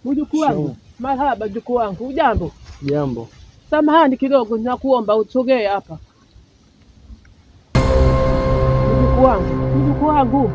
Mjukuu wangu, marhaba mjukuu wangu, ujambo? Jambo. Samahani kidogo, nakuomba usogee hapa. Mjukuu wangu, mjukuu wangu,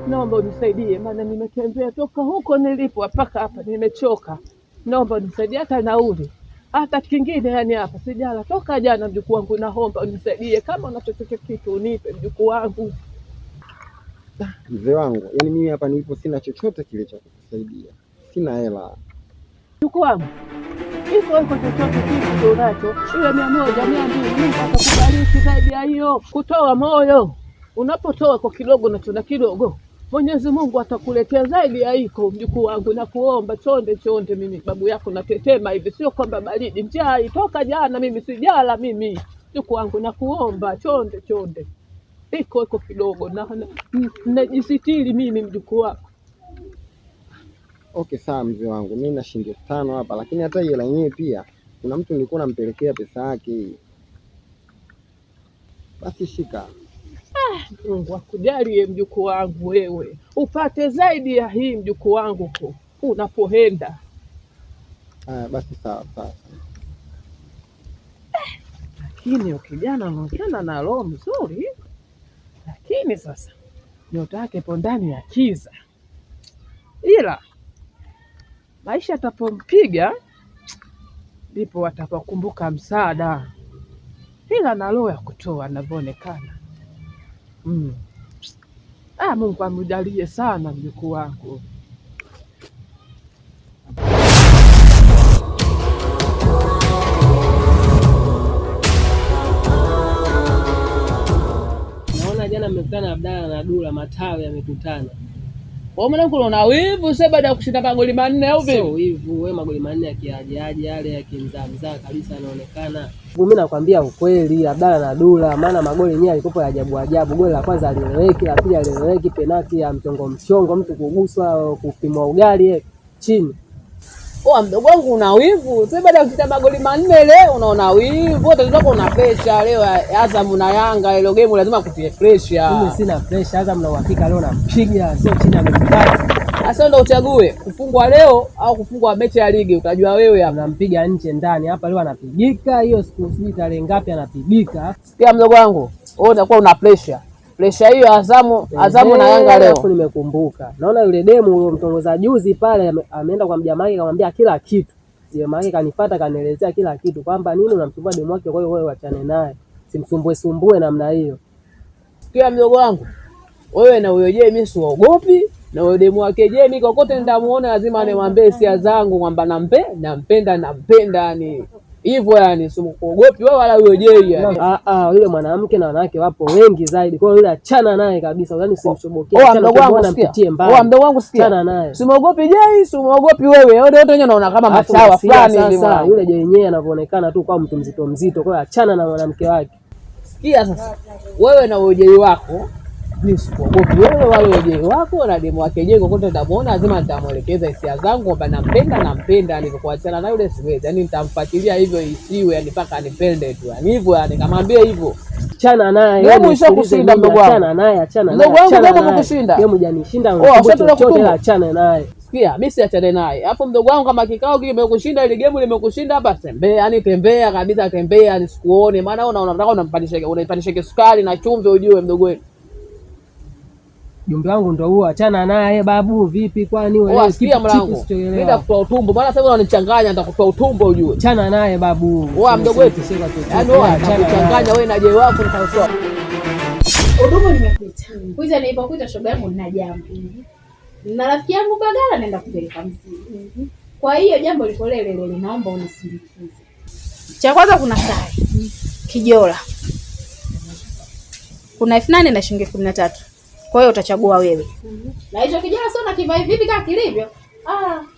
naomba unisaidie, maana nimetembea toka huko nilipo mpaka hapa, nimechoka. Naomba unisaidie hata nauli, hata kingine, yani hapa sijala toka jana. Mjukuu wangu, naomba unisaidie, kama una chochote kitu unipe mjukuu wangu. Mzee wangu, yaani mimi hapa nilipo sina chochote kile cha kukusaidia, sina hela. Mjukuu wangu, iko iko chochote kitu unacho, iwe 100, 200, Mungu atakubariki zaidi ya hiyo. Kutoa moyo, unapotoa kwa kidogo na kidogo, Mwenyezi Mungu atakuletea zaidi ya hiko. Mjukuu wangu, nakuomba chonde chonde, mimi babu yako natetema hivi, sio kwamba baridi, njaa toka jana mimi sijala mimi. Mjukuu wangu, nakuomba chonde chonde, iko iko kidogo, na najisitiri mimi mjukuu wako. Okay, sawa mzee wangu, mimi na shilingi 5,000 hapa, lakini hata hiyo hela yenyewe pia kuna mtu nilikuwa nampelekea pesa yake. Basi shika. Mungu akujalie mjukuu wangu, wewe upate zaidi ya hii mjukuu wangu unapoenda. Haya basi, sawa sawa. Lakini ukijana anaonekana na roho mzuri, lakini sasa nyota yake ipo ndani ya kiza, ila maisha atapompiga ndipo atapokumbuka msaada, ila na roho ya kutoa anavyoonekana. Ah, Mungu amjalie sana mjukuu wangu. Naona jana mmekutana Abdalla na Dula, matawi yamekutana. Wewe mwanangu unaona wivu sasa baada ya kushinda magoli 4 au vipi? Sio wivu, wewe magoli 4 yakiaje yale yakimzaa kabisa yanaonekana. Mimi nakwambia ukweli, Abdalla na Dula, maana magoli yenyewe yalikuwa ya ajabu ajabu. Goli la kwanza alieleweki, la pili alieleweki, penati ya mchongo mchongo, mtu kuguswa, kupimwa ugali chini. Oa mdogo wangu una wivu. Sasa baada ya kushinda magoli 4 leo unaona wivu. Tatizo lako una pressure leo Azam na Yanga ile game lazima kutie pressure. Mimi sina pressure, Azam na uhakika leo nampiga, sio chini ya mechi tatu. Sasa ndio uchague kufungwa leo au kufungwa mechi ya ligi, utajua wewe hapa. Nampiga nje ndani hapa leo anapigika, hiyo siku sijui tarehe ngapi anapigika. Sikia mdogo wangu, wewe utakuwa una pressure. Pressure hiyo Azamu na Yanga leo. Alafu nimekumbuka. Naona yule demu uliomtongoza juzi pale ameenda kwa mjamaa wake akamwambia kila kitu. Jamaa wake kanifuata kanielezea kila kitu kwamba nini unamsumbua demu wake, kwa hiyo wewe achane naye. Simsumbue sumbue namna hiyo. Sikia mdogo wangu, wewe na huyo je, mimi siogopi na huyo demu wake je, mimi kokote nitamuona lazima nimwambie hisia zangu kwamba nampenda nampenda yani. Hivyo yani sikuogopi wewe wala huyo je yani. Yule mwanamke na wanawake wapo wengi zaidi. Kwa hiyo yule achana naye kabisa. Yaani usimshobokee. Oa mdogo wangu sikia. Mpitie mbali. Oa mdogo wangu sikia. Achana naye. Simuogopi je, simuogopi wewe. Wewe wote wenyewe unaona kama machawa fulani hivi sasa. Yule je yenyewe anavyoonekana tu kwa mtu mzito mzito. Kwa hiyo achana na mwanamke wake. Sikia sasa. Wewe na huyo je wako mimi sikuogopi wewe wala huyo je wako na demu wake je, kokote nitamuona lazima nitamuelekeza hisia zangu kwamba nampenda nampenda, nilivyokuachana na yule siwezi. Yaani nitamfuatilia hivyo isiwe yani mpaka anipende tu. Yaani hivyo yani nikamwambia hivyo. Achana naye. Game Yaani ishakushinda mdogo wangu. Achana naye, achana naye. Mdogo wangu Achana game naye. umekushinda. Game hujanishinda, Oh, unakumbuka ushataka chochote, kutubu. achana naye. Sikia, mimi siachane naye. Alafu mdogo wangu kama kikao kimekushinda ile game limekushinda hapa tembea, yani tembea kabisa tembea nisikuone. Maana wewe unataka unampandisha kisukari na chumvi ujue mdogo wetu. Jumbe wangu ndo huo, achana naye babu. Vipi kwani wewe? Oa, sikia Kipi mlango. usichoelewa? Mimi nitakutoa utumbo. Maana sasa unanichanganya, nitakutoa utumbo ujue. Achana naye babu. Oa mdogo wetu. Sio kwa chochote. Yaani oa, Achana naye. nitakuchanganya wewe na jei wako nitakutoa. Udugu nimekuita. Kuita nilipokuita shoga yangu nina jambo. Na rafiki yangu Bagala naenda kupeleka mzigo. Kwa hiyo jambo liko lele lele, naomba unisindikize. Cha kwanza kuna sare. Kijola. Kuna 8,000 na shilingi 13,000. Kwa hiyo utachagua wewe. Na hicho kijola sio nakivaa hivi kama kilivyo.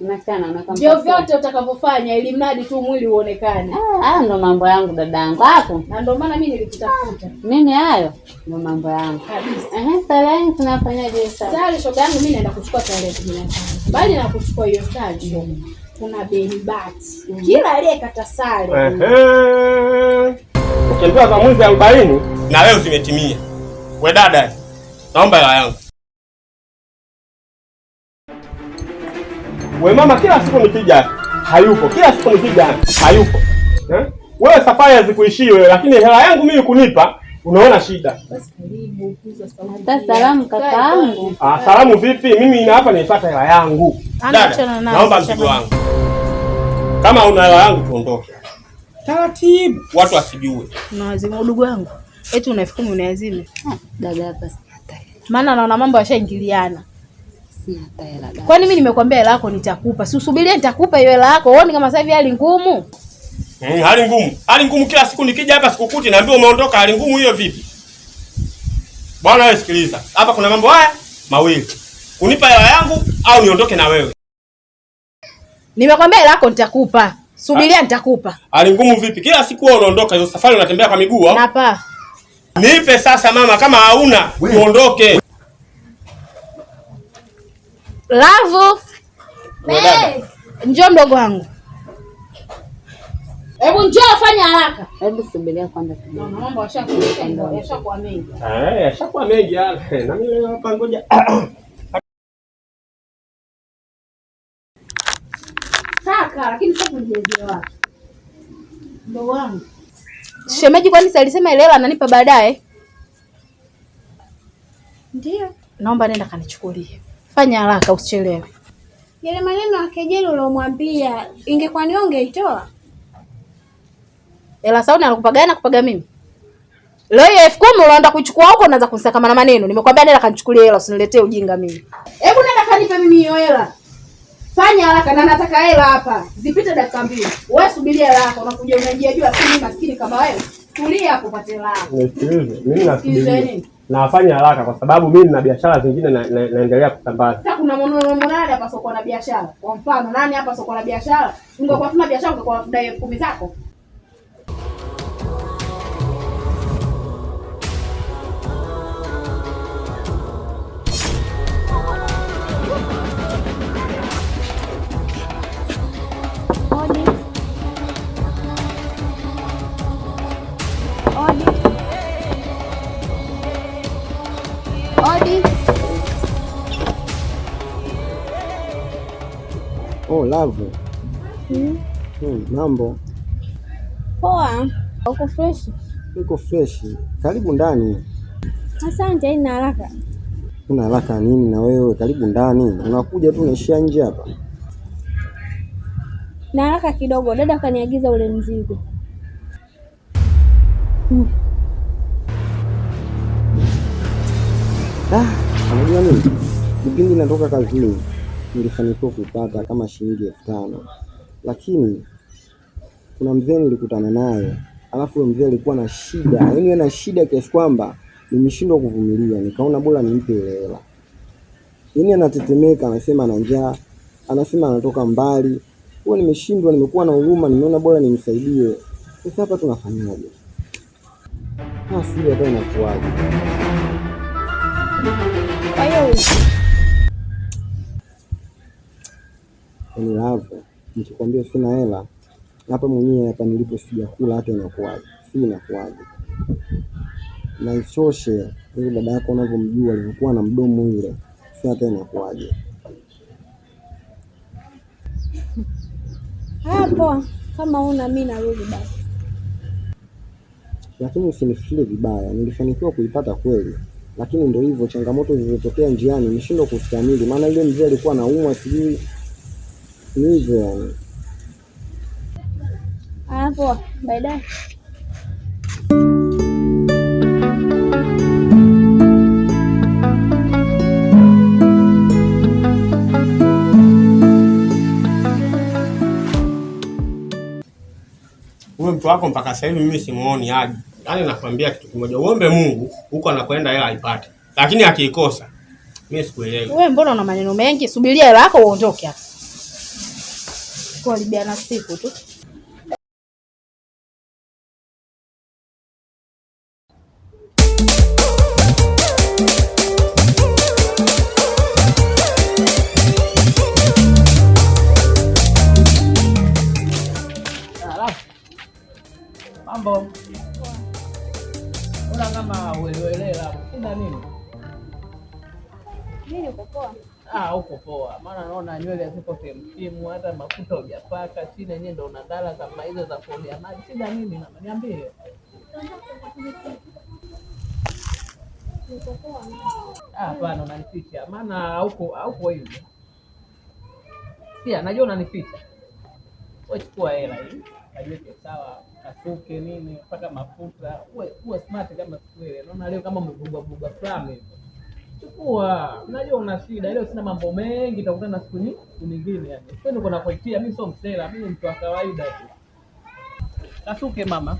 Unachana na kama Vyovyote utakavyofanya ili mradi tu mwili uonekane. Hayo ndo mambo yangu dadangu. Hapo. Na ndio maana mimi nilikutafuta. Mimi hayo ndo mambo yangu. Kabisa. Sare yangu tunafanyaje sasa? Sare shoga yangu mimi naenda kuchukua tarehe 15. Mbali na kuchukua hiyo sare shoga, kuna benibati. Kila aliyekata sare. Ukiambiwa za mwezi 40 na leo zimetimia. We dada, naomba hela yangu. We mama, kila siku nikija hayupo, kila siku nikija hayupo. Eh? Wewe safari hazikuishii wewe, lakini hela yangu mimi kunipa unaona shida. Basi karibu kuza sauti. Hata salamu kakaangu. Ah, salamu vipi? Mimi na hapa nilipata hela yangu. Dada, naomba mzigo wangu. Kama una hela yangu tuondoke. Taratibu, watu wasijue. Unawazima udugu wangu. Eti una 10,000 unayazima. Dada hapa sina hata hela. Maana naona mambo yashaingiliana. Sina hata hela dada. Kwani mimi nimekwambia hela yako nitakupa. Si usubirie nitakupa hiyo hela yako. Uone kama sasa hivi hali ngumu. Hali ngumu. Hali ngumu kila siku nikija hapa sikukuti naambiwa umeondoka, hali ngumu hiyo vipi? Bwana wewe sikiliza. Hapa kuna mambo haya mawili. Kunipa hela yangu au niondoke na wewe. Nimekwambia hela yako nitakupa. Subiria nitakupa. Hali ngumu vipi? Kila siku wewe unaondoka hizo safari unatembea kwa miguu au? Napa. Nipe sasa mama, kama hauna tuondoke. Lavu. Njoo mdogo wangu. Hebu njoo fanya haraka. Hebu subiria kwanza kidogo. Mambo yashakuwa mengi. Eh, yashakuwa mengi yale. Na mimi leo hapa ngoja. Saka, lakini sasa kunijezie wapi? Mdogo wangu. Shemeji kwani si alisema ile hela ananipa baadaye? Ndio. Naomba nenda kanichukulie. Fanya haraka usichelewe. Yale maneno ya kejeli uliomwambia, ingekuwa ni wewe ungeitoa? Hela sauni anakupa gani nakupaga mimi? Leo hiyo 10,000 unaenda kuichukua huko unaanza kunisakama na maneno. Nimekwambia nenda kanichukulie hela usiniletee ujinga mimi. Hebu nenda kanipe mimi hiyo hela. Fanya haraka na nataka hela hapa. Zipite dakika 2. Wewe subiria hela yako unakuja unajia jua si mimi maskini kama wewe. Tulia hapo upate hela yako. Nisikilize, mimi nasubiria. Nafanya haraka kwa sababu mimi nina biashara zingine naendelea kusambaza. Sasa kuna mwanaume hapa soko la biashara. Kwa mfano nani hapa soko la biashara? Ungekuwa tuna biashara ungekuwa unadai 10,000 zako. Oh, love. Mambo. Poa. Uko fresh? Niko fresh. Karibu ndani. Asante, haina haraka. Una haraka nini na wewe? Karibu ndani. Unakuja tu unaishia nje hapa. Na haraka kidogo, dada kaniagiza ule mzigo. Unajua nini? Kipindi natoka kazini nilifanikiwa kupata kama shilingi 5,000. Lakini kuna mzee nilikutana naye, alafu yule mzee alikuwa na shida, yaani ana shida kiasi kwamba nimeshindwa kuvumilia, nikaona bora nimpe ile hela. Yaani anatetemeka, anasema ana njaa, anasema anatoka mbali. Kwa nimeshindwa, nimekuwa na huruma, nimeona bora nimsaidie. Sasa hapa tunafanyaje? Sasa hata inakuwaje? Kwa hiyo Yaani love, nikikwambia sina hela hapa mwenyewe hapa nilipo sijakula hata inakuwaje? Si inakuwaje? Na isitoshe yule dada yako unavyomjua alivyokuwa na mdomo yule, si hata inakuwaje? Haya poa, kama una mimi narudi basi. Lakini usinifikirie vibaya, nilifanikiwa kuipata kweli. Lakini ndio hivyo, changamoto zilizotokea njiani nilishindwa kustahimili, maana yule mzee alikuwa anaumwa, sijui ni hivyo yani. Haya poa, bye bye. Huyo mtu wako mpaka sasa hivi mimi simuoni aje. Yaani nakwambia kitu kimoja, uombe Mungu huko anakwenda hela aipate. Lakini akiikosa mimi sikuelewi. Wewe mbona una maneno mengi? Subiria hela yako uondoke hapa. Kuharibiana siku tu. Mambo. Mbona kama uelewelewa? Shida nini? Mimi niko poa. Ah, uko poa. Maana naona nywele haziko timu, hata mafuta hujapaka, chini yenyewe ndo unadala kama hizo za kuogea maji. Shida nini mama? Niambie. Niko poa. Ah, hapana, unanificha. Maana hauko hivyo. Sikia, najua unanificha. Wewe chukua hela hii, kajiweke sawa, kasuke nini, mpaka mafuta. Uwe smart kama siku ile. Naona leo kama umevugwa vugwa fulani hivi. Chukua, najua una shida. Leo sina mambo mengi, tutakutana siku nyingine yani. Sio niko nakuitia, mimi sio msela, mimi ni mtu wa kawaida tu. Kasuke mama.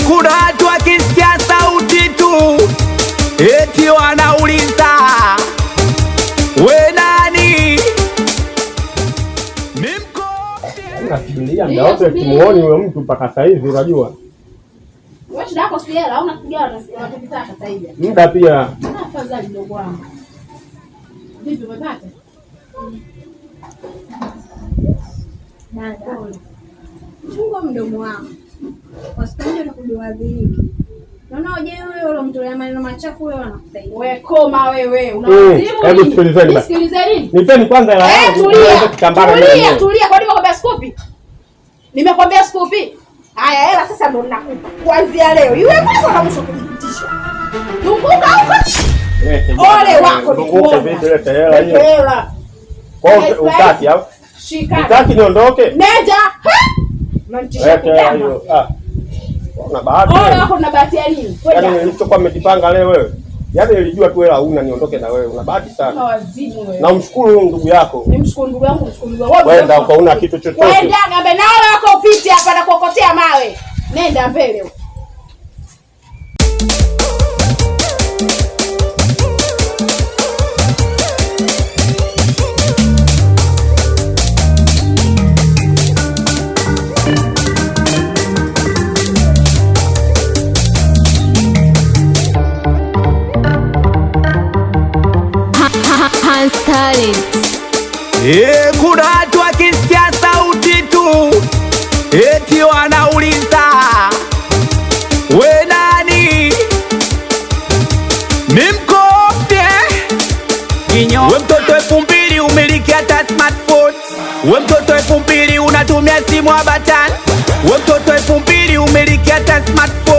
Kuna watu wakisikia sauti tu eti wanauliza we nani? Nafikiria muda wote simuoni huyo mtu mpaka sasa hivi, unajua Wewe shida yako si hela, hauna kitu gani unachokitaka sasa hivi? muda pia. Afadhali mdogo wangu. Vipi umepata? Dada, chunga mdomo wako. Kwa siku moja utakuja uadhirike. Naona uje yule ulomtolea maneno machafu huyo anakusaidia. Wewe koma wewe, Mm, unawazimu hebu nini? sikilizeni basi. Nisikilize nini? Nipeni kwanza hela Eh, yangu. tulia. niweze kupambana mimi Tulia, mwenyewe. tulia. Kwa nini nimekwambia sikupi? Nimekwambia sikupi. Haya, hela sasa ndo ninakupa. Kuanzia leo. Iwe mwanzo na mwisho kujipitisha. Zunguka huko. Ole wako Zunguke nikuona. vipi, lete hela hiyo. Hela. Kwa hiyo utaki au? Shika. Utaki niondoke? Nenda. Ha? Unanitisha Lete hela kujamba. hiyo. Ah. Una bahati. Ole wako una bahati ya nini? Yaani Kwenda. nilichokuwa nimejipanga leo wewe. Yaani nilijua tu hela huna niondoke na wewe. Una bahati Una sana. wazimu wewe. Na umshukuru huyu ndugu yako. Nimshukuru ndugu yangu, mshukuru ndugu yangu. Wenda uko una kitu chochote. Kwenda ng'ambe na ole wako upite hapa na kuokotea mawe. Nenda mbele huko. Kuna watu wakisikia sauti tu eti wanauliza we nani? Mimkopye we mtoto 2000 umiliki hata smartphone. We mtoto 2000 unatumia simu ya batani. We mtoto 2000 umiliki hata smartphone.